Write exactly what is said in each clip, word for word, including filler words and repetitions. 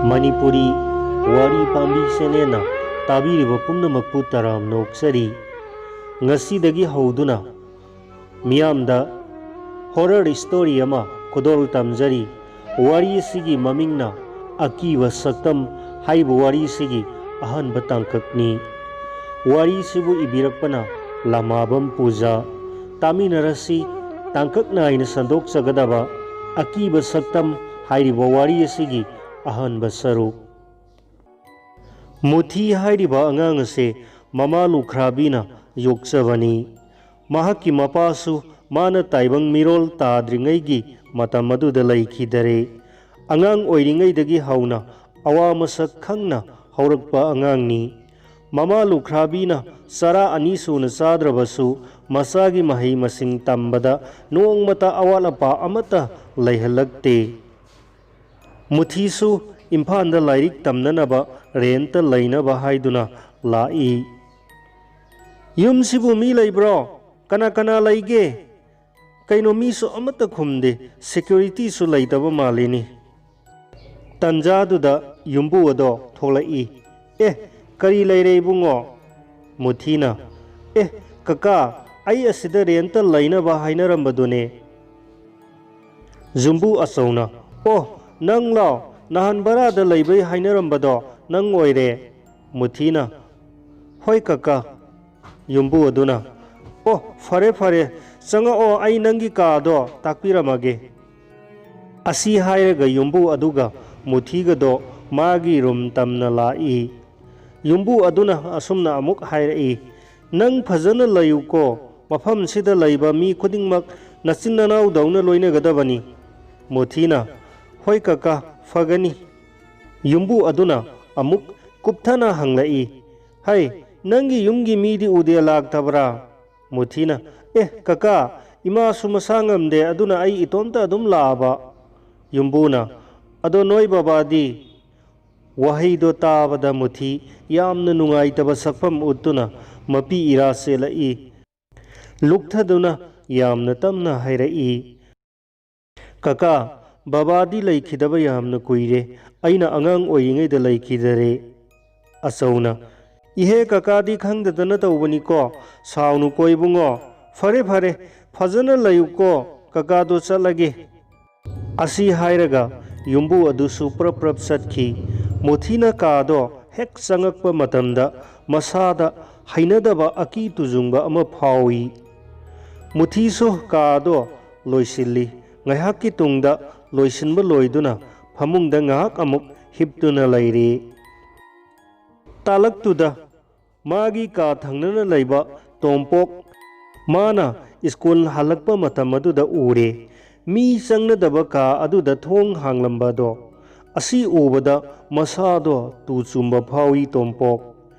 ꯃꯅꯤꯄꯨꯔꯤ ꯋꯥꯔꯤ ꯄꯥꯝꯕꯤ ꯆꯦꯅꯦꯜꯅ ꯇꯥꯕꯤꯔꯤꯕ ꯄꯨꯝꯅꯃꯛꯄꯨ ꯇꯔꯥꯝꯅ ꯑꯣꯛꯆꯔꯤ꯫ ꯉꯁꯤꯗꯒꯤ ꯍꯧꯗꯨꯅ ꯃꯤꯌꯥꯝꯗ ꯍꯣꯔꯔ ꯁ꯭ꯇꯣꯔꯤ ꯑꯃ ꯈꯨꯗꯣꯜ ꯇꯝꯖꯔꯤ꯫ ꯋꯥꯔꯤ ꯑꯁꯤꯒꯤ ꯃꯃꯤꯡꯅ ꯑꯀꯤꯕ ꯁꯛꯇꯝ ꯍꯥꯏꯔꯤꯕ ꯋꯥꯔꯤ ꯑꯁꯤꯒꯤ ꯑꯍꯥꯟꯕ ꯇꯥꯡꯀꯛꯅꯤ꯫ ꯋꯥꯔꯤꯁꯤꯕꯨ ꯏꯕꯤꯔꯛꯄꯅ ꯂꯃꯥꯕꯝ ꯄꯨꯖꯥ꯫ ꯇꯥꯃꯤꯟꯅꯔꯁꯤ꯫ ꯇꯥꯡꯀꯛ ꯅꯥꯏꯅ ꯁꯟꯗꯣꯛꯆꯒꯗꯕ ꯑꯀꯤꯕ ꯁꯛꯇꯝ ꯍꯥꯏꯔꯤꯕ ꯋꯥꯔꯤ ꯑꯁꯤꯒꯤ ꯑꯍꯥꯟꯕ ꯁꯔꯨꯛ꯫ ꯃꯨꯊꯤ ꯍꯥꯏꯔꯤꯕ ꯑꯉꯥꯡ ꯑꯁꯦ ꯃꯃꯥ ꯂꯨꯈ꯭ꯔꯥꯕꯤꯅ ꯌꯣꯛꯆꯕꯅꯤ꯫ ꯃꯍꯥꯛꯀꯤ ꯃꯄꯥꯁꯨ ꯃꯥꯅ ꯇꯥꯏꯕꯪ ꯃꯤꯔꯣꯜ ꯇꯥꯗ꯭ꯔꯤꯉꯩꯒꯤ ꯃꯇꯝ ꯑꯗꯨꯗ ꯂꯩꯈꯤꯗꯔꯦ꯫ ꯑꯉꯥꯡ ꯑꯣꯏꯔꯤꯉꯩꯗꯒꯤ ꯍꯧꯅ ꯑꯋꯥ ꯃꯁꯛ ꯈꯪꯅ ꯍꯧꯔꯛꯄ ꯑꯉꯥꯡꯅꯤ꯫ ꯃꯃꯥ ꯂꯨꯈ꯭ꯔꯥꯕꯤꯅ ꯆꯔꯥ ꯑꯅꯤ ꯁꯨꯅ ꯆꯥꯗ꯭ꯔꯕꯁꯨ ꯃꯆꯥꯒꯤ ꯃꯍꯩ ꯃꯁꯤꯡ ꯇꯝꯕꯗ ꯅꯣꯡꯃꯇ ꯑꯋꯥꯠ ꯑꯄꯥ ꯑꯃꯠꯇ ꯂꯩꯍꯜꯂꯛꯇꯦ꯫ ꯃꯨꯊꯤꯁꯨ ꯏꯝꯐꯥꯜꯗ ꯂꯥꯏꯔꯤꯛ ꯇꯝꯅꯅꯕ ꯔꯦꯟꯠꯇ ꯂꯩꯅꯕ ꯍꯥꯏꯗꯨꯅ ꯂꯥꯛꯏ꯫ "ꯌꯨꯝꯁꯤꯕꯨ ꯃꯤ ꯂꯩꯕ꯭ꯔꯣ? ꯀꯅꯥ ꯀꯅꯥ ꯂꯩꯒꯦ? ꯀꯩꯅꯣ, ꯃꯤꯁꯨ ꯑꯃꯠꯇ ꯈꯨꯝꯗꯦ, ꯁꯦꯀ꯭ꯌꯨꯔꯤꯇꯤꯁꯨ ꯂꯩꯇꯕ ꯃꯥꯜꯂꯤꯅꯤ"꯫ ꯇꯟꯖꯥꯗꯨꯗ ꯌꯨꯝꯕꯨ ꯑꯗꯣ ꯊꯣꯛꯂꯛꯏ꯫ "ꯑꯦ, ꯀꯔꯤ ꯂꯩꯔꯦ ꯏꯕꯨꯡꯉꯣ?" ꯃꯨꯊꯤꯅ, "ꯑꯦ ꯀꯀꯥ, ꯑꯩ ꯑꯁꯤꯗ ꯔꯦꯟꯠꯇ ꯂꯩꯅꯕ ꯍꯥꯏꯅꯔꯝꯕꯗꯨꯅꯦ"꯫ ꯌꯨꯝꯕꯨ ꯑꯆꯧꯅ, "ꯑꯣ, ꯅꯪ ꯂꯥꯎ, ꯅꯍꯥꯟ ꯚꯔꯥꯗ ꯂꯩꯕꯩ ꯍꯥꯏꯅꯔꯝꯕꯗꯣ ꯅꯪ ꯑꯣꯏꯔꯦ"꯫ ꯃꯨꯊꯤꯅ, "ꯍꯣꯏ ꯀꯀꯥ"꯫ ꯌꯨꯝꯕꯨ ꯑꯗꯨꯅ, "ꯑꯣ, ꯐꯔꯦ ꯐꯔꯦ, ꯆꯪꯉꯛꯑꯣ, ꯑꯩ ꯅꯪꯒꯤ ꯀꯥꯗꯣ ꯇꯥꯛꯄꯤꯔꯝꯃꯒꯦ"꯫ ꯑꯁꯤ ꯍꯥꯏꯔꯒ ꯌꯨꯝꯕꯨ ꯑꯗꯨꯒ ꯃꯨꯊꯤꯒꯗꯣ ꯃꯥꯒꯤ ꯔꯨꯝ ꯇꯝꯅ ꯂꯥꯛꯏ꯫ ꯌꯨꯝꯕꯨ ꯑꯗꯨꯅ ꯑꯁꯨꯝꯅ ꯑꯃꯨꯛ ꯍꯥꯏꯔꯛꯏ, "ꯅꯪ ꯐꯖꯅ ꯂꯩꯌꯨꯀꯣ, ꯃꯐꯝꯁꯤꯗ ꯂꯩꯕ ꯃꯤ ꯈꯨꯗꯤꯡꯃꯛ ꯅꯆꯤꯟ ꯅꯅꯥꯎꯗꯧꯅ ꯂꯣꯏꯅꯒꯗꯕꯅꯤ"꯫ ꯃꯨꯊꯤꯅ, "ꯍꯣꯏ ꯀꯀꯥ, ꯐꯒꯅꯤ"꯫ ꯌꯨꯝꯕꯨ ꯑꯗꯨꯅ ꯑꯃꯨꯛ ꯀꯨꯞꯊꯅ ꯍꯪꯂꯛꯏ, "ꯍꯩ, ꯅꯪꯒꯤ ꯌꯨꯝꯒꯤ ꯃꯤꯗꯤ ꯎꯗꯦ, ꯂꯥꯛꯇꯕ꯭ꯔꯥ?" ꯃꯨꯊꯤꯅ, "ꯑꯦ ꯀꯀꯥ, ꯏꯃꯥꯁꯨ ꯃꯁꯥ ꯉꯝꯗꯦ, ꯑꯗꯨꯅ ꯑꯩ ꯏꯇꯣꯝꯇ ꯑꯗꯨꯝ ꯂꯥꯛꯑꯕ"꯫ ꯌꯨꯝꯕꯨꯅ, "ꯑꯗꯣ ꯅꯣꯏ ꯕꯕꯥꯗꯤ?" ꯋꯥꯍꯩꯗꯣ ꯇꯥꯕꯗ ꯃꯨꯊꯤ ꯌꯥꯝꯅ ꯅꯨꯡꯉꯥꯏꯇꯕ ꯁꯛꯐꯝ ꯎꯠꯇꯨꯅ ꯃꯄꯤ ꯏꯔꯥ ꯆꯦꯜꯂꯛꯏ꯫ ꯂꯨꯛꯊꯗꯨꯅ ꯌꯥꯝꯅ ꯇꯞꯅ ꯍꯥꯏꯔꯛꯏ, "ꯀꯀꯥ, "ꯕꯕꯥꯗꯤ ꯂꯩꯈꯤꯗꯕ ꯌꯥꯝꯅ ꯀꯨꯏꯔꯦ, ꯑꯩꯅ ꯑꯉꯥꯡ ꯑꯣꯏꯔꯤꯉꯩꯗ ꯂꯩꯈꯤꯗꯔꯦ꯫" ꯑꯆꯧꯅ, "ꯏꯍꯦ, ꯀꯀꯥꯗꯤ ꯈꯪꯗꯗꯅ ꯇꯧꯕꯅꯤꯀꯣ, ꯁꯥꯎꯅꯨꯀꯣ ꯏꯕꯨꯡꯉꯣ꯫ ꯐꯔꯦ ꯐꯔꯦ, ꯐꯖꯅ ꯂꯩꯌꯨꯀꯣ, ꯀꯀꯥꯗꯣ ꯆꯠꯂꯒꯦ꯫" ꯑꯁꯤ ꯍꯥꯏꯔꯒ ꯌꯨꯝꯕꯨ ꯑꯗꯨꯁꯨ ꯄ꯭ꯔꯞ ꯄ꯭ꯔꯞ ꯆꯠꯈꯤ꯫ ꯃꯨꯊꯤꯅ ꯀꯥꯗꯣ ꯍꯦꯛ ꯆꯪꯉꯛꯄ ꯃꯇꯝꯗ ꯃꯁꯥꯗ ꯍꯩꯅꯗꯕ ꯑꯀꯤ ꯇꯨꯖꯨꯡꯕ ꯑꯃ ꯐꯥꯎꯏ꯫ ꯃꯨꯊꯤꯁꯨ ꯀꯥꯗꯣ ꯂꯣꯏꯁꯤꯜꯂꯤ꯫ ꯉꯥꯏꯍꯥꯛꯀꯤ ꯇꯨꯡꯗ ꯂꯣꯏꯁꯤꯟꯕ ꯂꯣꯏꯗꯨꯅ ꯐꯃꯨꯡꯗ ꯉꯥꯏꯍꯥꯛ ꯑꯃꯨꯛ ꯍꯤꯞꯇꯨꯅ ꯂꯩꯔꯤ꯫ ꯇꯥꯂꯛꯇꯨꯗ ꯃꯥꯒꯤ ꯀꯥ ꯊꯪꯅꯅ ꯂꯩꯕ ꯇꯣꯝꯄꯣꯛ ꯃꯥꯅ ꯁ꯭ꯀꯨꯜ ꯍꯜꯂꯛꯄ ꯃꯇꯝ ꯑꯗꯨꯗ ꯎꯔꯦ꯫ ꯃꯤ ꯆꯪꯅꯗꯕ ꯀꯥ ꯑꯗꯨꯗ ꯊꯣꯡ ꯍꯥꯡꯂꯝꯕꯗꯣ꯫ ꯑꯁꯤ ꯎꯕꯗ ꯃꯁꯥꯗꯣ ꯇꯨ ꯆꯨꯝꯕ ꯐꯥꯎꯏ ꯇꯣꯝꯄꯣꯛ꯫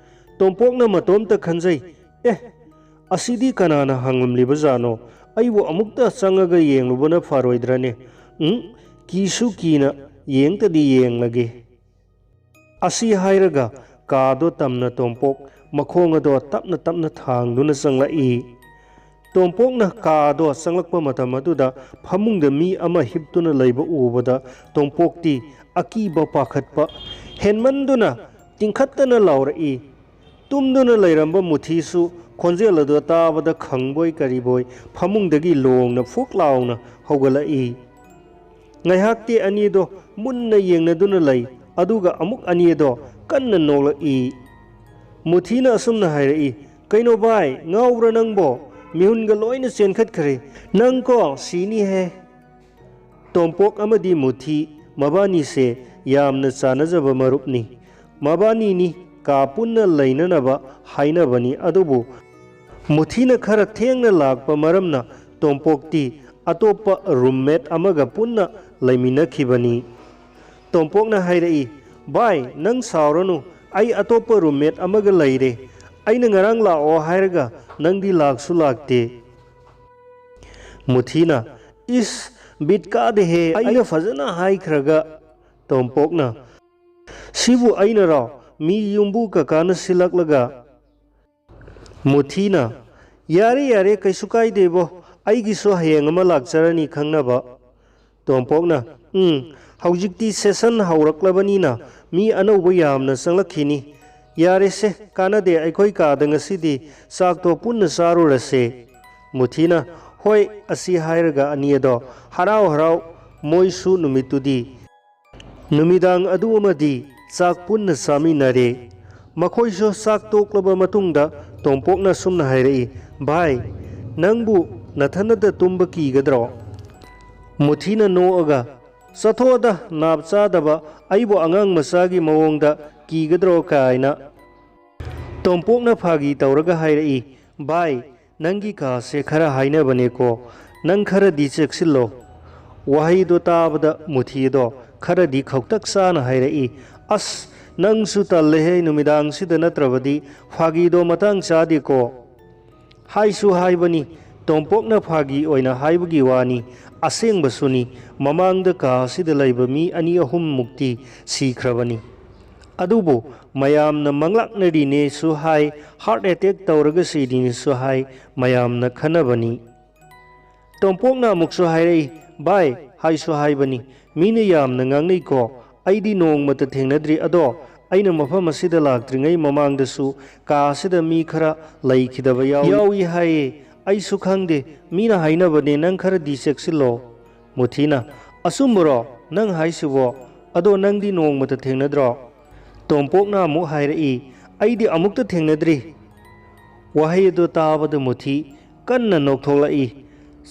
ꯇꯣꯝꯄꯣꯛꯅ ꯃꯇꯣꯝꯇ ꯈꯟꯖꯩ, "ꯑꯦ, ꯑꯁꯤꯗꯤ ꯀꯅꯥꯅ ꯍꯥꯡꯂꯝꯂꯤꯕꯖꯥꯠꯅꯣ? ꯑꯩꯕꯨ ꯑꯃꯨꯛꯇ ꯆꯪꯉꯒ ꯌꯦꯡꯂꯨꯕꯅ ꯐꯔꯣꯏꯗ꯭ꯔꯅꯦ? ꯎꯝ, ꯀꯤꯁꯨ ꯀꯤꯅ ꯌꯦꯡꯇꯗꯤ ꯌꯦꯡꯂꯒꯦ꯫" ꯑꯁꯤ ꯍꯥꯏꯔꯒ ꯀꯥꯗꯣ ꯇꯝꯅ ꯇꯣꯝꯄꯣꯛ ꯃꯈꯣꯡ ꯑꯗꯣ ꯇꯞꯅ ꯇꯞꯅ ꯊꯥꯡꯗꯨꯅ ꯆꯪꯂꯛꯏ꯫ ꯇꯣꯝꯄꯣꯛꯅ ꯀꯥꯗꯣ ꯆꯪꯂꯛꯄ ꯃꯇꯝ ꯑꯗꯨꯗ ꯐꯃꯨꯡꯗ ꯃꯤ ꯑꯃ ꯍꯤꯞꯇꯨꯅ ꯂꯩꯕ ꯎꯕꯗ ꯇꯣꯝꯄꯣꯛꯇꯤ ꯑꯀꯤꯕ ꯄꯥꯈꯠꯄ ꯍꯦꯟꯃꯟꯗꯨꯅ ꯇꯤꯡꯈꯠꯇꯅ ꯂꯥꯎꯔꯛꯏ꯫ ꯇꯨꯝꯗꯨꯅ ꯂꯩꯔꯝꯕ ꯃꯨꯊꯤꯁꯨ ꯈꯣꯟꯖꯦꯜ ꯑꯗꯨ ꯇꯥꯕꯗ ꯈꯪꯕꯣꯏ ꯀꯔꯤꯕꯣꯏ ꯐꯃꯨꯡꯗꯒꯤ ꯂꯣꯡꯅ ꯐꯨꯛ ꯂꯥꯎꯅ ꯍꯧꯒꯠꯂꯛꯏ꯫ ꯉꯥꯏꯍꯥꯛꯇꯤ ꯑꯅꯤꯗꯣ ꯃꯨꯟꯅ ꯌꯦꯡꯅꯗꯨꯅ ꯂꯩ, ꯑꯗꯨꯒ ꯑꯃꯨꯛ ꯑꯅꯤꯗꯣ ꯀꯟꯅ ꯅꯣꯛꯂꯛꯏ꯫ ꯃꯨꯊꯤꯅ ꯑꯁꯨꯝꯅ ꯍꯥꯏꯔꯛꯏ, "ꯀꯩꯅꯣ ꯚꯥꯏ, ꯉꯥꯎꯕ꯭ꯔꯥ ꯅꯪꯕꯣ? ꯃꯤꯍꯨꯟꯒ ꯂꯣꯏꯅ ꯆꯦꯟꯈꯠꯈ꯭ꯔꯦ꯫ ꯅꯪ ꯀꯣ ꯁꯤꯅꯤꯍꯦ꯫" ꯇꯣꯝꯄꯣꯛ ꯑꯃꯗꯤ ꯃꯨꯊꯤ ꯃꯕꯥꯅꯤꯁꯦ ꯌꯥꯝꯅ ꯆꯥꯟꯅꯖꯕ ꯃꯔꯨꯞꯅꯤ꯫ ꯃꯕꯥꯅꯤꯅꯤ ꯀꯥ ꯄꯨꯟꯅ ꯂꯩꯅꯅꯕ ꯍꯥꯏꯅꯕꯅꯤ, ꯑꯗꯨꯕꯨ ꯃꯨꯊꯤꯅ ꯈꯔ ꯊꯦꯡꯅ ꯂꯥꯛꯄ ꯃꯔꯝꯅ ꯇꯣꯝꯄꯣꯛꯇꯤ ꯑꯇꯣꯞꯄ ꯔꯨꯝꯃꯦꯠ ꯑꯃꯒ ꯄꯨꯟꯅ ꯂꯩꯃꯤꯟꯅꯈꯤꯕꯅꯤ꯫ ꯇꯣꯝꯄꯣꯛꯅ ꯍꯥꯏꯔꯛꯏ, "ꯚꯥꯏ, ꯅꯪ ꯁꯥꯎꯔꯅꯨ, ꯑꯩ ꯑꯇꯣꯞꯄ ꯔꯨꯝꯃꯦꯠ ꯑꯃꯒ ꯂꯩꯔꯦ꯫ ꯑꯩꯅ ꯉꯔꯥꯡ ꯂꯥꯛꯑꯣ ꯍꯥꯏꯔꯒ ꯅꯪꯗꯤ ꯂꯥꯛꯁꯨ ꯂꯥꯛꯇꯦ꯫" ꯃꯨꯊꯤꯅ, "ꯏꯁ, ꯕꯤꯠ ꯀꯥꯗꯦꯍꯦ, ꯑꯩꯅ ꯐꯖꯅ ꯍꯥꯏꯈ꯭ꯔꯒ꯫" ꯇꯣꯝꯄꯣꯛꯅ, "ꯁꯤꯕꯨ ꯑꯩꯅꯔꯣ? ꯃꯤ ꯌꯨꯝꯕꯨ ꯀꯀꯥꯅ ꯁꯤꯜꯂꯛꯂꯒ꯫" ꯃꯨꯊꯤꯅ, "ꯌꯥꯔꯦ, ꯌꯥꯔꯦ, ꯀꯩꯁꯨ ꯀꯥꯏꯗꯦꯕꯣ, ꯑꯩꯒꯤꯁꯨ ꯍꯌꯦꯡ ꯑꯃ ꯂꯥꯛꯆꯔꯅꯤ ꯈꯪꯅꯕ꯫" ꯇꯣꯝꯄꯣꯛꯅ, "ꯎꯝ, ꯍꯧꯖꯤꯛꯇꯤ session ꯍꯧꯔꯛꯂꯕꯅꯤꯅ ꯃꯤ ꯑꯅꯧꯕ ꯌꯥꯝꯅ ꯆꯪꯂꯛꯈꯤꯅꯤ꯫ ꯌꯥꯔꯦꯁꯦ, ꯀꯥꯟꯅꯗꯦ, ꯑꯩꯈꯣꯏ ꯀꯥꯗ ꯉꯁꯤꯗꯤ ꯆꯥꯛꯇꯣ ꯄꯨꯟꯅ ꯆꯥꯔꯨꯔꯁꯦ꯫" ꯃꯨꯊꯤꯅ, "ꯍꯣꯏ" ꯑꯁꯤ ꯍꯥꯏꯔꯒ ꯑꯅꯤ ꯑꯗꯣ ꯍꯔꯥꯎ ꯍꯔꯥꯎ ꯃꯣꯏꯁꯨ ꯅꯨꯃꯤꯠꯇꯨꯗꯤ ꯅꯨꯃꯤꯗꯥꯡ ꯑꯗꯨ ꯑꯃꯗꯤ ꯆꯥꯛ ꯄꯨꯟꯅ ꯆꯥꯃꯤꯟꯅꯔꯦ꯫ ꯃꯈꯣꯏꯁꯨ ꯆꯥꯛ ꯇꯣꯛꯂꯕ ꯃꯇꯨꯡꯗ ꯇꯣꯝꯄꯣꯛꯅ ꯁꯨꯝꯅ ꯍꯥꯏꯔꯛꯏ, "ꯚꯥꯏ, ꯅꯪꯕꯨ ꯅꯊꯟꯅꯇ ꯇꯨꯝꯕ ꯀꯤꯒꯗ꯭ꯔꯣ?" ꯃꯨꯊꯤꯅ ꯅꯣꯛꯑꯒ, "ꯆꯠꯊꯣꯛꯑꯗ, ꯅꯥꯞ ꯆꯥꯗꯕ, ꯑꯩꯕꯨ ꯑꯉꯥꯡ ꯃꯆꯥꯒꯤ ꯃꯑꯣꯡꯗ ꯀꯤꯒꯗ꯭ꯔꯣ?" ꯀꯥꯏꯅ꯫ ꯇꯣꯝꯄꯣꯛꯅ ꯐꯥꯒꯤ ꯇꯧꯔꯒ ꯍꯥꯏꯔꯛꯏ, "ꯚꯥꯏ, ꯅꯪꯒꯤ ꯀꯥꯁꯦ ꯈꯔ ꯍꯥꯏꯅꯕꯅꯦꯀꯣ, ꯅꯪ ꯈꯔꯗꯤ ꯆꯦꯛꯁꯤꯜꯂꯣ꯫" ꯋꯥꯍꯩꯗꯣ ꯇꯥꯕꯗ ꯃꯨꯊꯤꯗꯣ ꯈꯔꯗꯤ ꯈꯧꯇꯛ ꯆꯥꯅ ꯍꯥꯏꯔꯛꯏ, "ꯑꯁ, ꯅꯪꯁꯨ ꯇꯜꯂꯦꯍꯦ, ꯅꯨꯃꯤꯗꯥꯡꯁꯤꯗ ꯅꯠꯇ꯭ꯔꯕꯗꯤ ꯐꯥꯒꯤꯗꯣ ꯃꯇꯥꯡ ꯆꯥꯗꯦꯀꯣ꯫" ꯍꯥꯏꯁꯨ ꯍꯥꯏꯕꯅꯤ, ꯇꯣꯝꯄꯣꯛꯅ ꯐꯥꯒꯤ ꯑꯣꯏꯅ ꯍꯥꯏꯕꯒꯤ ꯋꯥꯅꯤ, ꯑꯁꯦꯡꯕꯁꯨꯅꯤ, ꯃꯃꯥꯡꯗ ꯀꯥ ꯑꯁꯤꯗ ꯂꯩꯕ ꯃꯤ ꯑꯅꯤ ꯑꯍꯨꯝꯃꯨꯛꯇꯤ ꯁꯤꯈ꯭ꯔꯕꯅꯤ꯫ ꯑꯗꯨꯕꯨ ꯃꯌꯥꯝꯅ ꯃꯪꯂꯥꯛꯅꯔꯤꯅꯦꯁꯨ ꯍꯥꯏ, heart attack ꯇꯧꯔꯒ ꯁꯤꯔꯤꯅꯦꯁꯨ ꯍꯥꯏ, ꯃꯌꯥꯝꯅ ꯈꯟꯅꯕꯅꯤ꯫ ꯇꯣꯝꯄꯣꯛꯅ ꯑꯃꯨꯛꯁꯨ ꯍꯥꯏꯔꯛꯏ, "ꯚꯥꯏ, ꯍꯥꯏꯁꯨ ꯍꯥꯏꯕꯅꯤ, ꯃꯤꯅ ꯌꯥꯝꯅ ꯉꯥꯡꯅꯩꯀꯣ, ꯑꯩꯗꯤ ꯅꯣꯡꯃꯇ ꯊꯦꯡꯅꯗ꯭ꯔꯤ, ꯑꯗꯣ ꯑꯩꯅ ꯃꯐꯝ ꯑꯁꯤꯗ ꯂꯥꯛꯇ꯭ꯔꯤꯉꯩ ꯃꯃꯥꯡꯗꯁꯨ ꯀꯥ ꯑꯁꯤꯗ ꯃꯤ ꯈꯔ ꯂꯩꯈꯤꯗꯕ ꯌꯥꯎꯏ, ꯌꯥꯎꯏ ꯍꯥꯏꯌꯦ, ꯑꯩꯁꯨ ꯈꯪꯗꯦ, ꯃꯤꯅ ꯍꯥꯏꯅꯕꯅꯦ, ꯅꯪ ꯈꯔꯗꯤ ꯆꯦꯛꯁꯤꯜꯂꯣ꯫" ꯃꯨꯊꯤꯅ, "ꯑꯆꯨꯝꯕꯔꯣ ꯅꯪ ꯍꯥꯏꯁꯤꯕꯣ? ꯑꯗꯣ ꯅꯪꯗꯤ ꯅꯣꯡꯃꯇ ꯊꯦꯡꯅꯗ꯭ꯔꯣ?" ꯇꯣꯝꯄꯣꯛꯅ ꯑꯃꯨꯛ ꯍꯥꯏꯔꯛꯏ, "ꯑꯩꯗꯤ ꯑꯃꯨꯛꯇ ꯊꯦꯡꯅꯗ꯭ꯔꯤ꯫" ꯋꯥꯍꯩ ꯑꯗꯨ ꯇꯥꯕꯗ ꯃꯨꯊꯤ ꯀꯟꯅ ꯅꯣꯛꯊꯣꯛꯂꯛꯏ꯫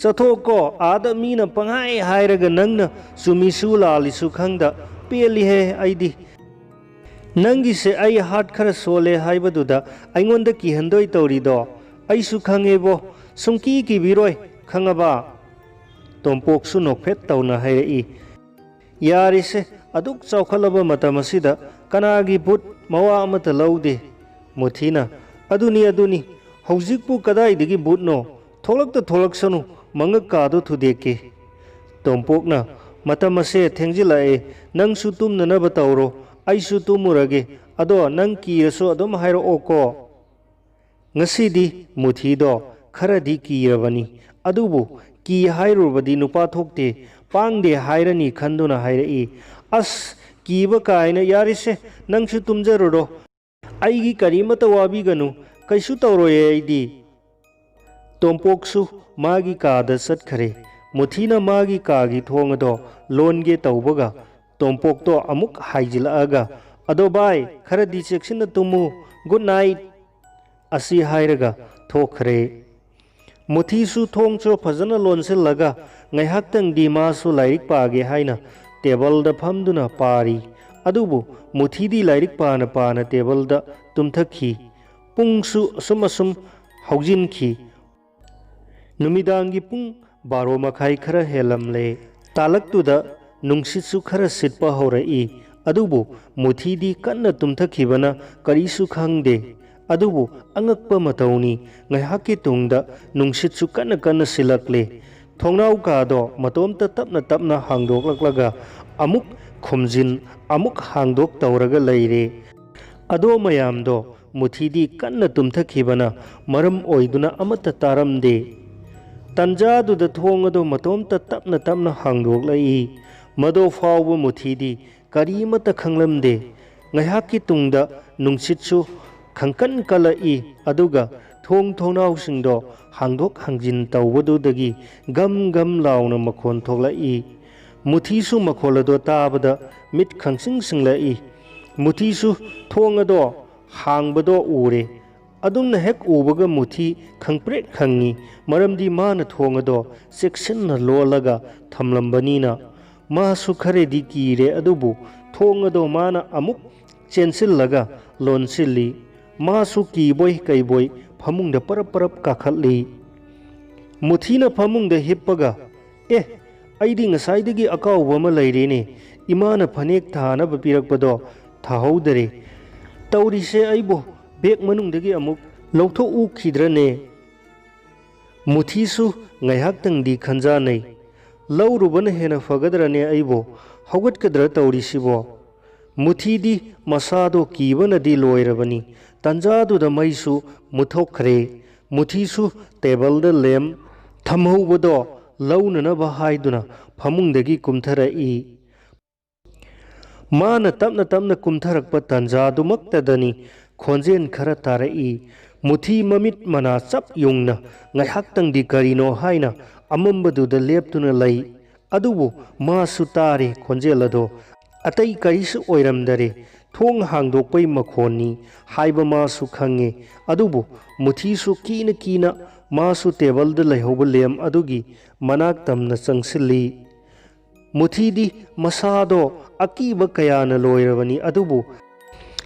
"ꯆꯠꯊꯣꯛꯀꯣ, ꯑꯥꯗ ꯃꯤꯅ ꯄꯪꯍꯥꯏ ꯍꯥꯏꯔꯒ ꯅꯪꯅ ꯆꯨꯝꯃꯤꯁꯨ ꯂꯥꯜꯂꯤꯁꯨ ꯈꯪꯗ, ꯄꯦꯜꯂꯤꯍꯦ ꯑꯩꯗꯤ꯫ ꯅꯪꯒꯤꯁꯦ ꯑꯩ heart ꯈꯔ ꯁꯣꯜꯂꯦ ꯍꯥꯏꯕꯗꯨꯗ ꯑꯩꯉꯣꯟꯗ ꯀꯤꯍꯟꯗꯣꯏ ꯇꯧꯔꯤꯗꯣ? ꯑꯩꯁꯨ ꯈꯪꯉꯦꯕꯣ, ꯁꯨꯡꯀꯤ ꯀꯤꯕꯤꯔꯣꯏ, ꯈꯪꯉꯕ?" ꯇꯣꯝꯄꯣꯛꯁꯨ ꯅꯣꯛꯐꯦꯠ ꯇꯧꯅ ꯍꯥꯏꯔꯛꯏ꯫ "ꯌꯥꯔꯤꯁꯦ, ꯑꯗꯨꯛ ꯆꯥꯎꯈꯠꯂꯕ ꯃꯇꯝ ꯑꯁꯤꯗ ꯀꯅꯥꯒꯤ ꯚꯨꯠ ꯃꯋꯥ ꯑꯃꯠꯇ ꯂꯧꯗꯦ꯫" ꯃꯨꯊꯤꯅ, "ꯑꯗꯨꯅꯤ, ꯑꯗꯨꯅꯤ, ꯍꯧꯖꯤꯛꯄꯨ ꯀꯗꯥꯏꯗꯒꯤ ꯚꯨꯠꯅꯣ? ꯊꯣꯛꯂꯛꯇ ꯊꯣꯛꯂꯛꯁꯅꯨ, ꯃꯉꯛ ꯀꯥꯗꯣ ꯊꯨꯗꯦꯛꯀꯦ꯫" ꯇꯣꯝꯄꯣꯛꯅ, "ꯃꯇꯝ ꯑꯁꯦ ꯊꯦꯡꯖꯤꯜꯂꯛꯑꯦ, ꯅꯪꯁꯨ ꯇꯨꯝꯅꯅꯕ ꯇꯧꯔꯣ, ꯑꯩꯁꯨ ꯇꯨꯝꯃꯨꯔꯒꯦ, ꯑꯗꯣ ꯅꯪ ꯀꯤꯔꯁꯨ ꯑꯗꯨꯝ ꯍꯥꯏꯔꯛꯑꯣꯀꯣ꯫" ꯉꯁꯤꯗꯤ ꯃꯨꯊꯤꯗꯣ ꯈꯔꯗꯤ ꯀꯤꯔꯕꯅꯤ꯫ ꯑꯗꯨꯕꯨ ꯀꯤ ꯍꯥꯏꯔꯨꯕꯗꯤ ꯅꯨꯄꯥ ꯊꯣꯛꯇꯦ꯫ ꯄꯥꯡꯗꯦ ꯍꯥꯏꯔꯅꯤ ꯈꯟꯗꯨꯅ ꯍꯥꯏꯔꯛꯏ꯫ "ꯑꯁ, ꯀꯤꯕ ꯀꯥꯏꯅ, ꯌꯥꯔꯦꯁꯦ, ꯅꯪꯁꯨ ꯇꯨꯝꯖꯔꯨꯔꯣ꯫ ꯑꯩꯒꯤ ꯀꯔꯤꯃꯇ ꯋꯥꯕꯤꯒꯅꯨ, ꯀꯩꯁꯨ ꯇꯧꯔꯣꯏꯌꯦ ꯑꯩꯗꯤ"꯫ ꯇꯣꯝꯄꯣꯛꯁꯨ ꯃꯥꯒꯤ ꯀꯥꯗ ꯆꯠꯈꯔꯦ꯫ ꯃꯨꯊꯤꯅ ꯃꯥꯒꯤ ꯀꯥꯒꯤ ꯊꯣꯡ ꯑꯗꯣ ꯂꯣꯟꯒꯦ ꯇꯧꯕꯒ, ꯇꯣꯝꯄꯣꯛꯇꯣ ꯑꯃꯨꯛ ꯍꯥꯏꯖꯤꯜꯂꯛꯑꯒ, "ꯑꯗꯣ ꯚꯥꯏ, ꯈꯔꯗꯤ ꯆꯦꯛꯁꯤꯟꯅ ꯇꯨꯝꯃꯨ, good night" ꯑꯁꯤ ꯍꯥꯏꯔꯒ ꯊꯣꯛꯈ꯭ꯔꯦ꯫ ꯃꯨꯊꯤꯁꯨ ꯊꯣꯡꯁꯨ ꯐꯖꯅ ꯂꯣꯟꯁꯤꯜꯂꯒ ꯉꯥꯏꯍꯥꯛꯇꯪꯗꯤ ꯃꯥꯁꯨ ꯂꯥꯏꯔꯤꯛ ꯄꯥꯒꯦ ꯍꯥꯏꯅ ꯇꯦꯕꯜꯗ ꯐꯝꯗꯨꯅ ꯄꯥꯔꯤ꯫ ꯑꯗꯨꯕꯨ ꯃꯨꯊꯤꯗꯤ ꯂꯥꯏꯔꯤꯛ ꯄꯥꯅ ꯄꯥꯅ ꯇꯦꯕꯜꯗ ꯇꯨꯝꯊꯈꯤ꯫ ꯄꯨꯡꯁꯨ ꯑꯁꯨꯝ ꯑꯁꯨꯝ ꯍꯧꯖꯤꯟꯈꯤ꯫ ꯅꯨꯃꯤꯗꯥꯡꯒꯤ ꯄꯨꯡ ꯕꯥꯔꯣ ꯃꯈꯥꯏ ꯈꯔ ꯍꯦꯜꯂꯝꯂꯦ꯫ ꯇꯥꯂꯛꯇꯨꯗ ꯅꯨꯡꯁꯤꯠꯁꯨ ꯈꯔ ꯁꯤꯠꯄ ꯍꯧꯔꯛꯏ꯫ ꯑꯗꯨꯕꯨ ꯃꯨꯊꯤꯗꯤ ꯀꯟꯅ ꯇꯨꯝꯊꯈꯤꯕꯅ ꯀꯔꯤꯁꯨ ꯈꯪꯗꯦ꯫ ꯑꯗꯨꯕꯨ ꯑꯉꯛꯄ ꯃꯇꯧꯅꯤ, ꯉꯥꯏꯍꯥꯛꯀꯤ ꯇꯨꯡꯗ ꯅꯨꯡꯁꯤꯠꯁꯨ ꯀꯟꯅ ꯀꯟꯅ ꯁꯤꯜꯂꯛꯂꯦ꯫ ꯊꯣꯡꯅꯥꯎ ꯀꯥꯗꯣ ꯃꯇꯣꯝꯇ ꯇꯞꯅ ꯇꯞꯅ ꯍꯥꯡꯗꯣꯛꯂꯛꯂꯒ ꯑꯃꯨꯛ ꯈꯨꯝꯖꯤꯟ, ꯑꯃꯨꯛ ꯍꯥꯡꯗꯣꯛ ꯇꯧꯔꯒ ꯂꯩꯔꯦ꯫ ꯑꯗꯣ ꯃꯌꯥꯝꯗꯣ ꯃꯨꯊꯤꯗꯤ ꯀꯟꯅ ꯇꯨꯝꯊꯈꯤꯕꯅ ꯃꯔꯝ ꯑꯣꯏꯗꯨꯅ ꯑꯃꯠꯇ ꯇꯥꯔꯝꯗꯦ꯫ ꯇꯟꯖꯥꯗꯨꯗ ꯊꯣꯡ ꯑꯗꯣ ꯃꯇꯣꯝꯇ ꯇꯞꯅ ꯇꯞꯅ ꯍꯥꯡꯗꯣꯛꯂꯛꯏ꯫ ꯃꯗꯣ ꯐꯥꯎꯕ ꯃꯨꯊꯤꯗꯤ ꯀꯔꯤꯃꯠꯇ ꯈꯪꯂꯝꯗꯦ꯫ ꯉꯥꯏꯍꯥꯛꯀꯤ ꯇꯨꯡꯗ ꯅꯨꯡꯁꯤꯠꯁꯨ ꯈꯪꯀꯟ ꯀꯜꯂꯛꯏ, ꯑꯗꯨꯒ ꯊꯣꯡ ꯊꯣꯡꯅꯥꯎꯁꯤꯡꯗꯣ ꯍꯥꯡꯗꯣꯛ ꯍꯥꯡꯖꯤꯟ ꯇꯧꯕꯗꯨꯗꯒꯤ ꯒꯝ ꯒꯝ ꯂꯥꯎꯅ ꯃꯈꯣꯟ ꯊꯣꯛꯂꯛꯏ꯫ ꯃꯨꯊꯤꯁꯨ ꯃꯈꯣꯜ ꯑꯗꯣ ꯇꯥꯕꯗ ꯃꯤꯠ ꯈꯪꯁꯤꯡ ꯁꯤꯡꯂꯛꯏ꯫ ꯃꯨꯊꯤꯁꯨ ꯊꯣꯡ ꯑꯗꯣ ꯍꯥꯡꯕꯗꯣ ꯎꯔꯦ꯫ ꯑꯗꯨꯝꯅ ꯍꯦꯛ ꯎꯕꯒ ꯃꯨꯊꯤ ꯈꯪꯄ꯭ꯔꯦꯛ ꯈꯪꯉꯤ, ꯃꯔꯝꯗꯤ ꯃꯥꯅ ꯊꯣꯡ ꯑꯗꯣ ꯆꯦꯛꯁꯤꯟꯅ ꯂꯣꯜꯂꯒ ꯊꯝꯂꯝꯕꯅꯤꯅ꯫ ꯃꯥꯁꯨ ꯈꯔꯗꯤ ꯀꯤꯔꯦ, ꯑꯗꯨꯕꯨ ꯊꯣꯡ ꯑꯗꯣ ꯃꯥꯅ ꯑꯃꯨꯛ ꯆꯦꯟꯁꯤꯜꯂꯒ ꯂꯣꯟꯁꯤꯜꯂꯤ꯫ ꯃꯥꯁꯨ ꯀꯤꯕꯣꯏ ꯀꯩꯕꯣꯏ ꯐꯃꯨꯡꯗ ꯄꯔꯞ ꯄꯔꯞ ꯀꯥꯈꯠꯂꯤ꯫ ꯃꯨꯊꯤꯅ ꯐꯃꯨꯡꯗ ꯍꯤꯞꯄꯒ, "ꯑꯦ, ꯑꯩꯗꯤ ꯉꯁꯥꯏꯗꯒꯤ ꯑꯀꯥꯎꯕ ꯑꯃ ꯂꯩꯔꯦꯅꯦ꯫ ꯏꯃꯥꯅ ꯐꯅꯦꯛ ꯊꯥꯅꯕ ꯄꯤꯔꯛꯄꯗꯣ ꯊꯥꯍꯧꯗꯔꯦ꯫ ꯇꯧꯔꯤꯁꯦ, ꯑꯩꯕꯨ ꯕꯦꯒ ꯃꯅꯨꯡꯗꯒꯤ ꯑꯃꯨꯛ ꯂꯧꯊꯣꯛꯎꯈꯤꯗ꯭ꯔꯅꯦ?" ꯃꯨꯊꯤꯁꯨ ꯉꯥꯏꯍꯥꯛꯇꯪꯗꯤ ꯈꯟꯖꯥꯟꯅꯩ꯫ "ꯂꯧꯔꯨꯕꯅ ꯍꯦꯟꯅ ꯐꯒꯗ꯭ꯔꯅꯦ ꯑꯩꯕꯨ? ꯍꯧꯒꯠꯀꯗ꯭ꯔꯥ ꯇꯧꯔꯤꯁꯤꯕꯣ?" ꯃꯨꯊꯤꯗꯤ ꯃꯁꯥꯗꯣ ꯀꯤꯕꯅꯗꯤ ꯂꯣꯏꯔꯕꯅꯤ꯫ ꯇꯟꯖꯥꯗꯨꯗ ꯃꯩꯁꯨ ꯃꯨꯠꯊꯣꯛꯈ꯭ꯔꯦ꯫ ꯃꯨꯊꯤꯁꯨ ꯇꯦꯕꯜꯗ ꯂꯦꯝ ꯊꯝꯍꯧꯕꯗꯣ ꯂꯧꯅꯅꯕ ꯍꯥꯏꯗꯨꯅ ꯐꯃꯨꯡꯗꯒꯤ ꯀꯨꯝꯊꯔꯛꯏ꯫ ꯃꯥꯅ ꯇꯞꯅ ꯇꯞꯅ ꯀꯨꯝꯊꯔꯛꯄ ꯇꯥꯟꯖꯥꯗꯨꯃꯛꯇꯗꯅꯤ ꯈꯣꯟꯖꯦꯜ ꯈꯔ ꯇꯥꯔꯛꯏ꯫ ꯃꯨꯊꯤ ꯃꯃꯤꯠ ꯃꯅꯥ ꯆꯞ ꯌꯨꯡꯅ ꯉꯥꯏꯍꯥꯛꯇꯪꯗꯤ ꯀꯔꯤꯅꯣ ꯍꯥꯏꯅ ꯑꯃꯝꯕꯗꯨꯗ ꯂꯦꯞꯇꯨꯅ ꯂꯩ꯫ ꯑꯗꯨꯕꯨ ꯃꯥꯁꯨ ꯇꯥꯔꯦ ꯈꯣꯟꯖꯦꯜ ꯑꯗꯣ꯫ ꯑꯇꯩ ꯀꯔꯤꯁꯨ ꯑꯣꯏꯔꯝꯗꯔꯦ, ꯊꯣꯡ ꯍꯥꯡꯗꯣꯛꯄꯩ ꯃꯈꯣꯟꯅꯤ ꯍꯥꯏꯕ ꯃꯥꯁꯨ ꯈꯪꯉꯦ꯫ ꯑꯗꯨꯕꯨ ꯃꯨꯊꯤꯁꯨ ꯀꯤꯅ ꯀꯤꯅ ꯃꯥꯁꯨ ꯇꯦꯕꯜꯗ ꯂꯩꯍꯧꯕ ꯂꯦꯝ ꯑꯗꯨꯒꯤ ꯃꯅꯥꯛ ꯇꯝꯅ ꯆꯪꯁꯤꯜꯂꯤ꯫ ꯃꯨꯊꯤꯗꯤ ꯃꯁꯥꯗꯣ ꯑꯀꯤꯕ ꯀꯌꯥꯅ ꯂꯣꯏꯔꯕꯅꯤ, ꯑꯗꯨꯕꯨ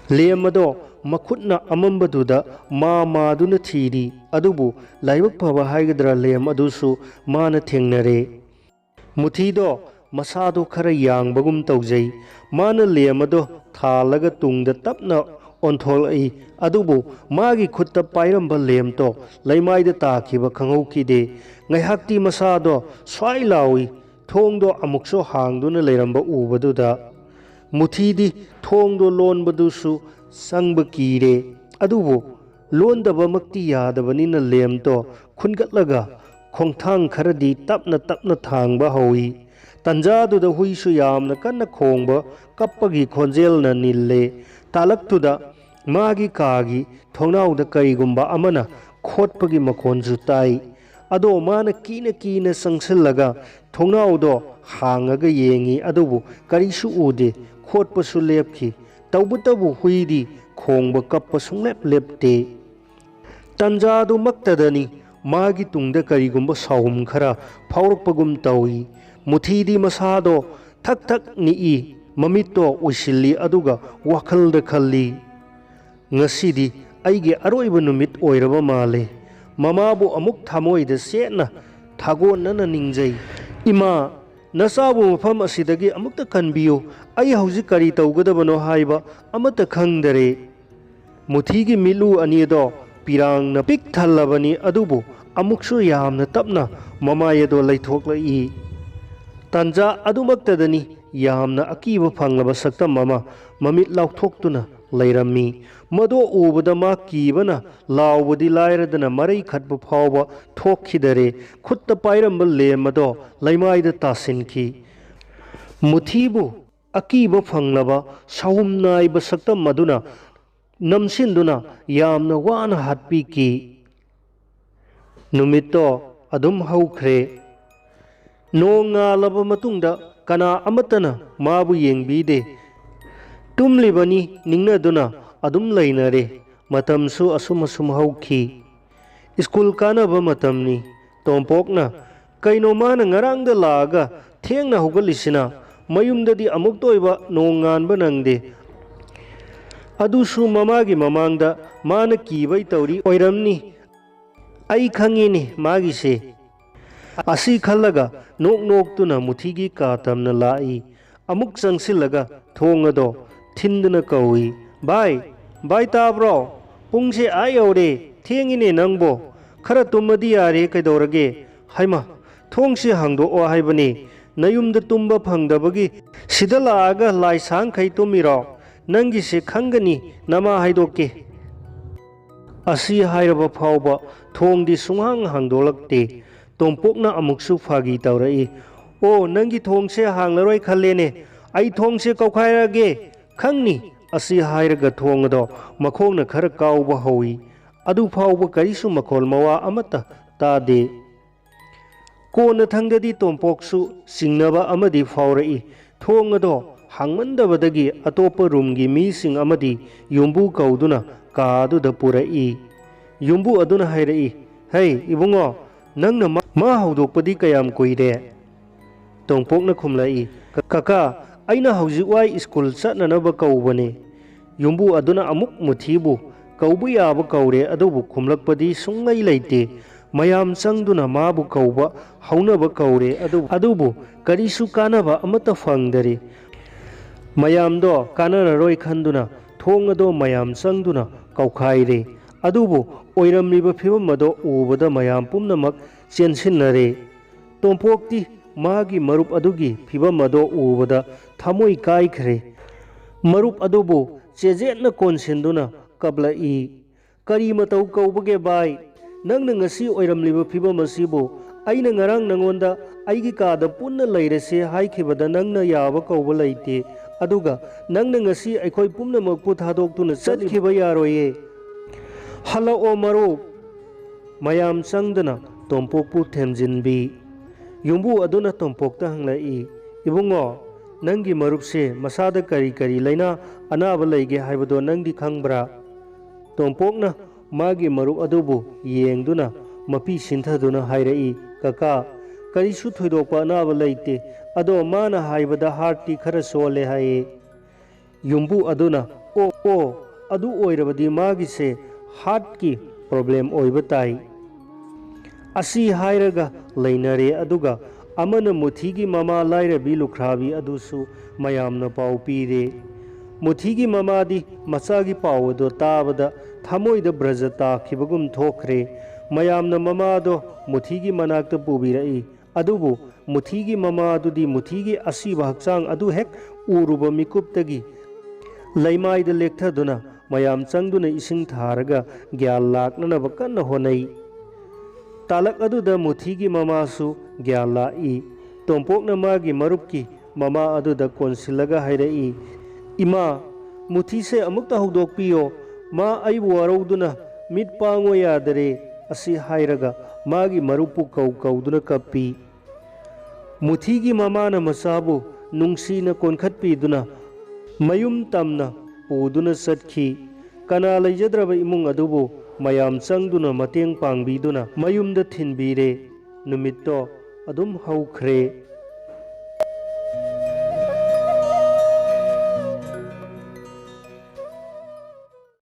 ꯂꯦꯝ ꯑꯗꯣ ꯃꯈꯨꯠꯅ ꯑꯃꯝꯕꯗꯨꯗ ꯃꯥ ꯃꯥꯗꯨꯅ ꯊꯤꯔꯤ꯫ ꯑꯗꯨꯕꯨ ꯂꯥꯏꯕꯛ ꯐꯕ ꯍꯥꯏꯒꯗ꯭ꯔꯥ, ꯂꯦꯝ ꯑꯗꯨꯁꯨ ꯃꯥꯅ ꯊꯦꯡꯅꯔꯦ꯫ ꯃꯨꯊꯤꯗꯣ ꯃꯁꯥꯗꯣ ꯈꯔ ꯌꯥꯡꯕꯒꯨꯝ ꯇꯧꯖꯩ꯫ ꯃꯥꯅ ꯂꯦꯝ ꯑꯗꯣ ꯊꯥꯜꯂꯒ ꯇꯨꯡꯗ ꯇꯞꯅ ꯑꯣꯟꯊꯣꯛꯂꯛꯏ꯫ ꯑꯗꯨꯕꯨ ꯃꯥꯒꯤ ꯈꯨꯠꯇ ꯄꯥꯏꯔꯝꯕ ꯂꯦꯝꯇꯣ ꯂꯩꯃꯥꯏꯗ ꯇꯥꯈꯤꯕ ꯈꯪꯍꯧꯈꯤꯗꯦ꯫ ꯉꯥꯏꯍꯥꯛꯇꯤ ꯃꯁꯥꯗꯣ ꯁ꯭ꯋꯥꯏ ꯂꯥꯎꯏ꯫ ꯊꯣꯡꯗꯣ ꯑꯃꯨꯛꯁꯨ ꯍꯥꯡꯗꯨꯅ ꯂꯩꯔꯝꯕ ꯎꯕꯗꯨꯗ ꯃꯨꯊꯤꯗꯤ ꯊꯣꯡꯗꯣ ꯂꯣꯟꯕꯗꯨꯁꯨ ꯆꯪꯕ ꯀꯤꯔꯦ꯫ ꯑꯗꯨꯕꯨ ꯂꯣꯟꯗꯕꯃꯛꯇꯤ ꯌꯥꯗꯕꯅꯤꯅ ꯂꯦꯝꯇꯣ ꯈꯨꯟꯒꯠꯂꯒ ꯈꯣꯡꯊꯥꯡ ꯈꯔꯗꯤ ꯇꯞꯅ ꯇꯞꯅ ꯊꯥꯡꯕ ꯍꯧꯏ꯫ ꯇꯟꯖꯥꯗꯨꯗ ꯍꯨꯏꯁꯨ ꯌꯥꯝꯅ ꯀꯟꯅ ꯈꯣꯡꯕ ꯀꯞꯄꯒꯤ ꯈꯣꯟꯖꯦꯜꯅ ꯅꯤꯜꯂꯦ꯫ ꯇꯥꯂꯛꯇꯨꯗ ꯃꯥꯒꯤ ꯀꯥꯒꯤ ꯊꯣꯡꯅꯥꯎꯗ ꯀꯔꯤꯒꯨꯝꯕ ꯑꯃꯅ ꯈꯣꯠꯄꯒꯤ ꯃꯈꯣꯟꯁꯨ ꯇꯥꯏ꯫ ꯑꯗꯣ ꯃꯥꯅ ꯀꯤꯅ ꯀꯤꯅ ꯆꯪꯁꯤꯜꯂꯒ ꯊꯣꯡꯅꯥꯎꯗꯣ ꯍꯥꯡꯉꯒ ꯌꯦꯡꯉꯤ, ꯑꯗꯨꯕꯨ ꯀꯔꯤꯁꯨ ꯎꯗꯦ꯫ ꯈꯣꯠꯄꯁꯨ ꯂꯦꯞꯈꯤ꯫ ꯇꯧꯕꯇꯕꯨ ꯍꯨꯏꯗꯤ ꯈꯣꯡꯕ ꯀꯞꯄ ꯁꯨꯡꯂꯦꯞ ꯂꯦꯞꯇꯦ꯫ ꯇꯟꯖꯥꯗꯨꯃꯛꯇꯗꯅꯤ ꯃꯥꯒꯤ ꯇꯨꯡꯗ ꯀꯔꯤꯒꯨꯝꯕ ꯁꯥꯎꯍꯨꯝ ꯈꯔ ꯐꯥꯎꯔꯛꯄꯒꯨꯝ ꯇꯧꯏ꯫ ꯃꯨꯊꯤꯗꯤ ꯃꯁꯥꯗꯣ ꯊꯛ ꯊꯛ ꯅꯤꯛꯏ, ꯃꯃꯤꯠꯇꯣ ꯎꯏꯁꯤꯜꯂꯤ, ꯑꯗꯨꯒ ꯋꯥꯈꯜꯗ ꯈꯜꯂꯤ, "ꯉꯁꯤꯗꯤ ꯑꯩꯒꯤ ꯑꯔꯣꯏꯕ ꯅꯨꯃꯤꯠ ꯑꯣꯏꯔꯕ ꯃꯥꯜꯂꯦ"꯫ ꯃꯃꯥꯕꯨ ꯑꯃꯨꯛ ꯊꯃꯣꯏꯗ ꯆꯦꯠꯅ ꯊꯥꯒꯣꯟꯅꯅ ꯅꯤꯡꯖꯩ꯫ "ꯏꯃꯥ, ꯅꯆꯥꯕꯨ ꯃꯐꯝ ꯑꯁꯤꯗꯒꯤ ꯑꯃꯨꯛꯇ ꯀꯟꯕꯤꯌꯨ꯫ ꯑꯩ ꯍꯧꯖꯤꯛ ꯀꯔꯤ ꯇꯧꯒꯗꯕꯅꯣ ꯍꯥꯏꯕ ꯑꯃꯠꯇ ꯈꯪꯗꯔꯦ"꯫ ꯃꯨꯊꯤꯒꯤ ꯃꯤꯠꯂꯨ ꯑꯅꯤꯗꯣ ꯄꯤꯔꯥꯡꯅ ꯄꯤꯛ ꯊꯜꯂꯕꯅꯤ, ꯑꯗꯨꯕꯨ ꯑꯃꯨꯛꯁꯨ ꯌꯥꯝꯅ ꯇꯞꯅ ꯃꯃꯥꯏ ꯑꯗꯣ ꯂꯩꯊꯣꯛꯂꯛꯏ꯫ ꯇꯥꯟꯖꯥ ꯑꯗꯨꯃꯛꯇꯗꯅꯤ ꯌꯥꯝꯅ ꯑꯀꯤꯕ ꯐꯪꯂꯕ ꯁꯛꯇꯝ ꯑꯃ ꯃꯃꯤꯠ ꯂꯥꯎꯊꯣꯛꯇꯨꯅ ꯂꯩꯔꯝꯃꯤ꯫ ꯃꯗꯨ ꯎꯕꯗ ꯃꯥ ꯀꯤꯕꯅ ꯂꯥꯎꯕꯗꯤ ꯂꯥꯏꯔꯗꯅ ꯃꯔꯩ ꯈꯠꯄ ꯐꯥꯎꯕ ꯊꯣꯛꯈꯤꯗꯔꯦ꯫ ꯈꯨꯠꯇ ꯄꯥꯏꯔꯝꯕ ꯂꯦꯝ ꯑꯗꯣ ꯂꯩꯃꯥꯏꯗ ꯇꯥꯁꯤꯟꯈꯤ꯫ ꯃꯨꯊꯤꯕꯨ ꯑꯀꯤꯕ ꯐꯪꯂꯕ ꯁꯥꯎꯍꯨꯝ ꯅꯥꯏꯕ ꯁꯛꯇꯝ ꯑꯗꯨꯅ ꯅꯝꯁꯤꯟꯗꯨꯅ ꯌꯥꯝꯅ ꯋꯥꯅ ꯍꯥꯠꯄꯤꯈꯤ꯫ ꯅꯨꯃꯤꯠꯇꯣ ꯑꯗꯨꯝ ꯍꯧꯈ꯭ꯔꯦ꯫ ꯅꯣꯡ ꯉꯥꯜꯂꯕ ꯃꯇꯨꯡꯗ ꯀꯅꯥ ꯑꯃꯠꯇꯅ ꯃꯥꯕꯨ ꯌꯦꯡꯕꯤꯗꯦ꯫ ꯇꯨꯝꯂꯤꯕꯅꯤ ꯅꯤꯡꯅꯗꯨꯅ ꯑꯗꯨꯝ ꯂꯩꯅꯔꯦ꯫ ꯃꯇꯝꯁꯨ ꯑꯁꯨꯝ ꯑꯁꯨꯝ ꯍꯧꯈꯤ꯫ ꯁ꯭ꯀꯨꯜ ꯀꯥꯅꯕ ꯃꯇꯝꯅꯤ꯫ ꯇꯣꯝꯄꯣꯛꯅ, "ꯀꯩꯅꯣ ꯃꯥꯅ ꯉꯔꯥꯡꯗ ꯂꯥꯛꯑꯒ ꯊꯦꯡꯅ ꯍꯧꯒꯠꯂꯤꯁꯤꯅ? ꯃꯌꯨꯝꯗꯗꯤ ꯑꯃꯨꯛꯇ ꯑꯣꯏꯕ ꯅꯣꯡ ꯉꯥꯟꯕ ꯅꯪꯗꯦ꯫ ꯑꯗꯨꯁꯨ ꯃꯃꯥꯒꯤ ꯃꯃꯥꯡꯗ ꯃꯥꯅ ꯀꯤꯕꯩ ꯇꯧꯔꯤ ꯑꯣꯏꯔꯝꯅꯤ꯫ ꯑꯩ ꯈꯪꯉꯤꯅꯦ ꯃꯥꯒꯤꯁꯦ"꯫ ꯑꯁꯤ ꯈꯜꯂꯒ ꯅꯣꯛ ꯅꯣꯛꯇꯨꯅ ꯃꯨꯊꯤꯒꯤ ꯀꯥ ꯇꯝꯅ ꯂꯥꯛꯏ꯫ ꯑꯃꯨꯛ ꯆꯪꯁꯤꯜꯂꯒ ꯊꯣꯡ ꯑꯗꯣ ꯊꯤꯟꯗꯨꯅ ꯀꯧꯏ, "ꯚꯥꯏ, ꯚꯥꯏ ꯇꯥꯕ꯭ꯔꯣ? ꯄꯨꯡꯁꯦ ꯑꯥ ꯌꯧꯔꯦ, ꯊꯦꯡꯉꯤꯅꯦ ꯅꯪꯕꯣ꯫ ꯈꯔ ꯇꯨꯝꯃꯗꯤ ꯌꯥꯔꯦ, ꯀꯩꯗꯧꯔꯒꯦ? ꯍꯩꯃꯥ, ꯊꯣꯡꯁꯦ ꯍꯥꯡꯗꯣꯛꯑꯣ ꯍꯥꯏꯕꯅꯦ꯫ ꯅꯌꯨꯝꯗ ꯇꯨꯝꯕ ꯐꯪꯗꯕꯒꯤ ꯁꯤꯗ ꯂꯥꯛꯑꯒ ꯂꯥꯏ ꯁꯥꯡꯈꯩ ꯇꯨꯝꯃꯤꯔꯣ? ꯅꯪꯒꯤꯁꯦ ꯈꯪꯒꯅꯤ, ꯅꯃꯥ ꯍꯥꯏꯗꯣꯛꯀꯦ"꯫ ꯑꯁꯤ ꯍꯥꯏꯔꯕ ꯐꯥꯎꯕ ꯊꯣꯡꯗꯤ ꯁꯨꯡꯍꯥꯡ ꯍꯥꯡꯗꯣꯛꯂꯛꯇꯦ꯫ ꯇꯣꯝꯄꯣꯛꯅ ꯑꯃꯨꯛꯁꯨ ꯐꯥꯒꯤ ꯇꯧꯔꯛꯏ, "ꯑꯣ, ꯅꯪꯒꯤ ꯊꯣꯡꯁꯦ ꯍꯥꯡꯂꯔꯣꯏ ꯈꯜꯂꯦꯅꯦ꯫ ꯑꯩ ꯊꯣꯡꯁꯦ ꯀꯧꯈꯥꯏꯔꯛꯑꯒꯦ, ꯈꯪꯅꯤ"꯫ ꯑꯁꯤ ꯍꯥꯏꯔꯒ ꯊꯣꯡ ꯑꯗꯣ ꯃꯈꯣꯡꯅ ꯈꯔ ꯀꯥꯎꯕ ꯍꯧꯏ꯫ ꯑꯗꯨ ꯐꯥꯎꯕ ꯀꯔꯤꯁꯨ ꯃꯈꯣꯜ ꯃꯋꯥ ꯑꯃꯠꯇ ꯇꯥꯗꯦ꯫ ꯀꯣꯟꯅꯊꯪꯗꯗꯤ ꯇꯣꯝꯄꯣꯛꯁꯨ ꯆꯤꯡꯅꯕ ꯑꯃꯗꯤ ꯐꯥꯎꯔꯛꯏ꯫ ꯊꯣꯡ ꯑꯗꯣ ꯍꯥꯡꯃꯟꯗꯕꯗꯒꯤ ꯑꯇꯣꯞꯄ ꯔꯨꯝꯒꯤ ꯃꯤꯁꯤꯡ ꯑꯃꯗꯤ ꯌꯨꯝꯕꯨ ꯀꯧꯗꯨꯅ ꯀꯥ ꯑꯗꯨꯗ ꯄꯨꯔꯛꯏ꯫ ꯌꯨꯝꯕꯨ ꯑꯗꯨꯅ ꯍꯥꯏꯔꯛꯏ, "ꯍꯩ, ꯏꯕꯨꯡꯉꯣ, ꯅꯪꯅ ꯃꯥ, ꯃꯥ ꯍꯧꯗꯣꯛꯄꯗꯤ ꯀꯌꯥꯝ ꯀꯨꯏꯔꯦ?" ꯇꯣꯝꯄꯣꯛꯅ ꯈꯨꯝꯂꯛꯏ, "ꯀꯀꯥ, ꯑꯩꯅ ꯍꯧꯖꯤꯛ ꯋꯥꯏ ꯁ꯭ꯀꯨꯜ ꯆꯠꯅꯅꯕ ꯀꯧꯕꯅꯦ"꯫ ꯌꯨꯝꯕꯨ ꯑꯗꯨꯅ ꯑꯃꯨꯛ ꯃꯨꯊꯤꯕꯨ ꯀꯧꯕ ꯌꯥꯕ ꯀꯧꯔꯦ, ꯑꯗꯨꯕꯨ ꯈꯨꯝꯂꯛꯄꯗꯤ ꯁꯨꯡꯂꯩ ꯂꯩꯇꯦ꯫ ꯃꯌꯥꯝ ꯆꯪꯗꯨꯅ ꯃꯥꯕꯨ ꯀꯧꯕ ꯍꯧꯅꯕ ꯀꯧꯔꯦ, ꯑꯗꯨ-, ꯑꯗꯨꯕꯨ ꯀꯔꯤꯁꯨ ꯀꯥꯟꯅꯕ ꯑꯃꯠꯇ ꯐꯪꯗꯔꯦ꯫ ꯃꯌꯥꯝꯗꯣ ꯀꯥꯟꯅꯔꯔꯣꯏ ꯈꯟꯗꯨꯅ ꯊꯣꯡ ꯑꯗꯣ ꯃꯌꯥꯝ ꯆꯪꯗꯨꯅ ꯀꯧꯈꯥꯏꯔꯦ꯫ ꯑꯗꯨꯕꯨ ꯑꯣꯏꯔꯝꯂꯤꯕ ꯐꯤꯕꯝ ꯑꯗꯣ ꯎꯕꯗ ꯃꯌꯥꯝ ꯄꯨꯝꯅꯃꯛ ꯆꯦꯟꯁꯤꯟꯅꯔꯦ꯫ ꯇꯣꯝꯄꯣꯛꯇꯤ ꯃꯥꯒꯤ ꯃꯔꯨꯞ ꯑꯗꯨꯒꯤ ꯐꯤꯕꯝ ꯑꯗꯣ ꯎꯕꯗ ꯊꯃꯣꯏ ꯀꯥꯏꯈ꯭ꯔꯦ꯫ ꯃꯔꯨꯞ ꯑꯗꯨꯕꯨ ꯆꯦꯖꯦꯠꯅ ꯀꯣꯟꯁꯤꯟꯗꯨꯅ ꯀꯞꯂꯛꯏ꯫ "ꯀꯔꯤ ꯃꯇꯧ ꯀꯧꯕꯒꯦ ꯚꯥꯏ? ꯅꯪꯅ ꯉꯁꯤ ꯑꯣꯏꯔꯝꯂꯤꯕ ꯐꯤꯕꯝ ꯑꯁꯤꯕꯨ? ꯑꯩꯅ ꯉꯔꯥꯡ ꯅꯉꯣꯟꯗ ꯑꯩꯒꯤ ꯀꯥꯗ ꯄꯨꯟꯅ ꯂꯩꯔꯁꯤ ꯍꯥꯏꯈꯤꯕꯗ ꯅꯪꯅ ꯌꯥꯕ ꯀꯧꯕ ꯂꯩꯇꯦ꯫ ꯑꯗꯨꯒ ꯅꯪꯅ ꯉꯁꯤ ꯑꯩꯈꯣꯏ ꯄꯨꯝꯅꯃꯛꯄꯨ ꯊꯥꯗꯣꯛꯇꯨꯅ ꯆꯠꯈꯤꯕ ꯌꯥꯔꯣꯏꯌꯦ꯫ ꯍꯜꯂꯛꯑꯣ ꯃꯔꯨꯞ!" ꯃꯌꯥꯝ ꯆꯪꯗꯨꯅ ꯇꯣꯝꯄꯣꯛꯄꯨ ꯊꯦꯝꯖꯤꯟꯕꯤ꯫ ꯌꯨꯝꯕꯨ ꯑꯗꯨꯅ ꯇꯣꯝꯄꯣꯛꯇ ꯍꯪꯂꯛꯏ, "ꯏꯕꯨꯡꯉꯣ, ꯅꯪꯒꯤ ꯃꯔꯨꯞꯁꯦ ꯃꯁꯥꯗ ꯀꯔꯤ ꯀꯔꯤ ꯂꯥꯏꯅꯥ ꯑꯅꯥꯕ ꯂꯩꯒꯦ ꯍꯥꯏꯕꯗꯣ ꯅꯪꯗꯤ ꯈꯪꯕ꯭ꯔꯥ?" ꯇꯣꯝꯄꯣꯛꯅ ꯃꯥꯒꯤ ꯃꯔꯨꯞ ꯑꯗꯨꯕꯨ ꯌꯦꯡꯗꯨꯅ ꯃꯄꯤ ꯁꯤꯟꯊꯗꯨꯅ ꯍꯥꯏꯔꯛꯏ, "ꯀꯀꯥ, ꯀꯔꯤꯁꯨ ꯊꯣꯏꯗꯣꯛꯄ ꯑꯅꯥꯕ ꯂꯩꯇꯦ꯫ ꯑꯗꯣ ꯃꯥꯅ ꯍꯥꯏꯕꯗ ꯍꯥꯔꯠꯇꯤ ꯈꯔ ꯁꯣꯜꯂꯦ ꯍꯥꯏꯌꯦ꯫" ꯌꯨꯝꯕꯨ ꯑꯗꯨꯅ, "ꯑꯣ, ꯑꯣ, ꯑꯗꯨ ꯑꯣꯏꯔꯕꯗꯤ ꯃꯥꯒꯤꯁꯦ ꯍꯥꯔꯠꯀꯤ ꯄ꯭ꯔꯣꯕ꯭ꯂꯦꯝ ꯑꯣꯏꯕ ꯇꯥꯏ꯫" ꯑꯁꯤ ꯍꯥꯏꯔꯒ ꯂꯩꯅꯔꯦ꯫ ꯑꯗꯨꯒ ꯑꯃꯅ ꯃꯨꯊꯤꯒꯤ ꯃꯃꯥ ꯂꯥꯏꯔꯕꯤ ꯂꯨꯈ꯭ꯔꯥꯕꯤ ꯑꯗꯨꯁꯨ ꯃꯌꯥꯝꯅ ꯄꯥꯎ ꯄꯤꯔꯦ꯫ ꯃꯨꯊꯤꯒꯤ ꯃꯃꯥꯗꯤ ꯃꯆꯥꯒꯤ ꯄꯥꯎ ꯑꯗꯨ ꯇꯥꯕꯗ ꯊꯃꯣꯏꯗ ꯕ꯭ꯔꯖ ꯇꯥꯈꯤꯕꯒꯨꯝ ꯊꯣꯛꯈ꯭ꯔꯦ꯫ ꯃꯌꯥꯝꯅ ꯃꯃꯥꯗꯣ ꯃꯨꯊꯤꯒꯤ ꯃꯅꯥꯛꯇ ꯄꯨꯕꯤꯔꯛꯏ꯫ ꯑꯗꯨꯕꯨ ꯃꯨꯊꯤꯒꯤ ꯃꯃꯥꯗꯨꯗꯤ ꯃꯨꯊꯤꯒꯤ ꯑꯁꯤꯕ ꯍꯛꯆꯥꯡ ꯑꯗꯨ ꯍꯦꯛ ꯎꯔꯨꯕ ꯃꯤꯀꯨꯞꯇꯒꯤ ꯂꯩꯃꯥꯏꯗ ꯂꯦꯛꯊꯗꯨꯅ ꯃꯌꯥꯝ ꯆꯪꯗꯨꯅ ꯏꯁꯤꯡ ꯊꯥꯔꯒ ꯒ꯭ꯌꯥꯟ ꯂꯥꯛꯅꯅꯕ ꯀꯟꯅ ꯍꯣꯠꯅꯩ꯫ ꯇꯥꯂꯛ ꯑꯗꯨꯗ ꯃꯨꯊꯤꯒꯤ ꯃꯃꯥꯁꯨ ꯒ꯭ꯌꯥꯟ ꯂꯥꯛꯏ꯫ ꯇꯣꯝꯄꯣꯛꯅ ꯃꯥꯒꯤ ꯃꯔꯨꯞꯀꯤ ꯃꯃꯥ ꯑꯗꯨꯗ ꯀꯣꯟꯁꯤꯜꯂꯒ ꯍꯥꯏꯔꯛꯏ, "ꯏꯃꯥ, ꯃꯨꯊꯤꯁꯦ ꯑꯃꯨꯛꯇ ꯍꯧꯗꯣꯛꯄꯤꯌꯣ꯫ ꯃꯥ ꯑꯩꯕꯨ ꯋꯥꯔꯧꯗꯨꯅ ꯃꯤꯠ ꯄꯥꯡꯉꯣ ꯌꯥꯗꯔꯦ꯫" ꯑꯁꯤ ꯍꯥꯏꯔꯒ ꯃꯥꯒꯤ ꯃꯔꯨꯞꯄꯨ ꯀꯧ ꯀꯧꯗꯨꯅ ꯀꯞꯄꯤ꯫ ꯃꯨꯊꯤꯒꯤ ꯃꯃꯥꯅ ꯃꯆꯥꯕꯨ ꯅꯨꯡꯁꯤꯅ ꯀꯣꯟꯈꯠꯄꯤꯗꯨꯅ ꯃꯌꯨꯝ ꯇꯝꯅ ꯄꯨꯗꯨꯅ ꯆꯠꯈꯤ꯫ ꯀꯅꯥ ꯂꯩꯖꯗ꯭ꯔꯕ ꯏꯃꯨꯡ ꯑꯗꯨꯕꯨ ꯃꯌꯥꯝ ꯆꯪꯗꯨꯅ ꯃꯇꯦꯡ ꯄꯥꯡꯕꯤꯗꯨꯅ ꯃꯌꯨꯝꯗ ꯊꯤꯟꯕꯤꯔꯦ꯫ ꯅꯨꯃꯤꯠꯇꯣ ꯑꯗꯨꯝ ꯍꯧꯈ꯭ꯔꯦ꯫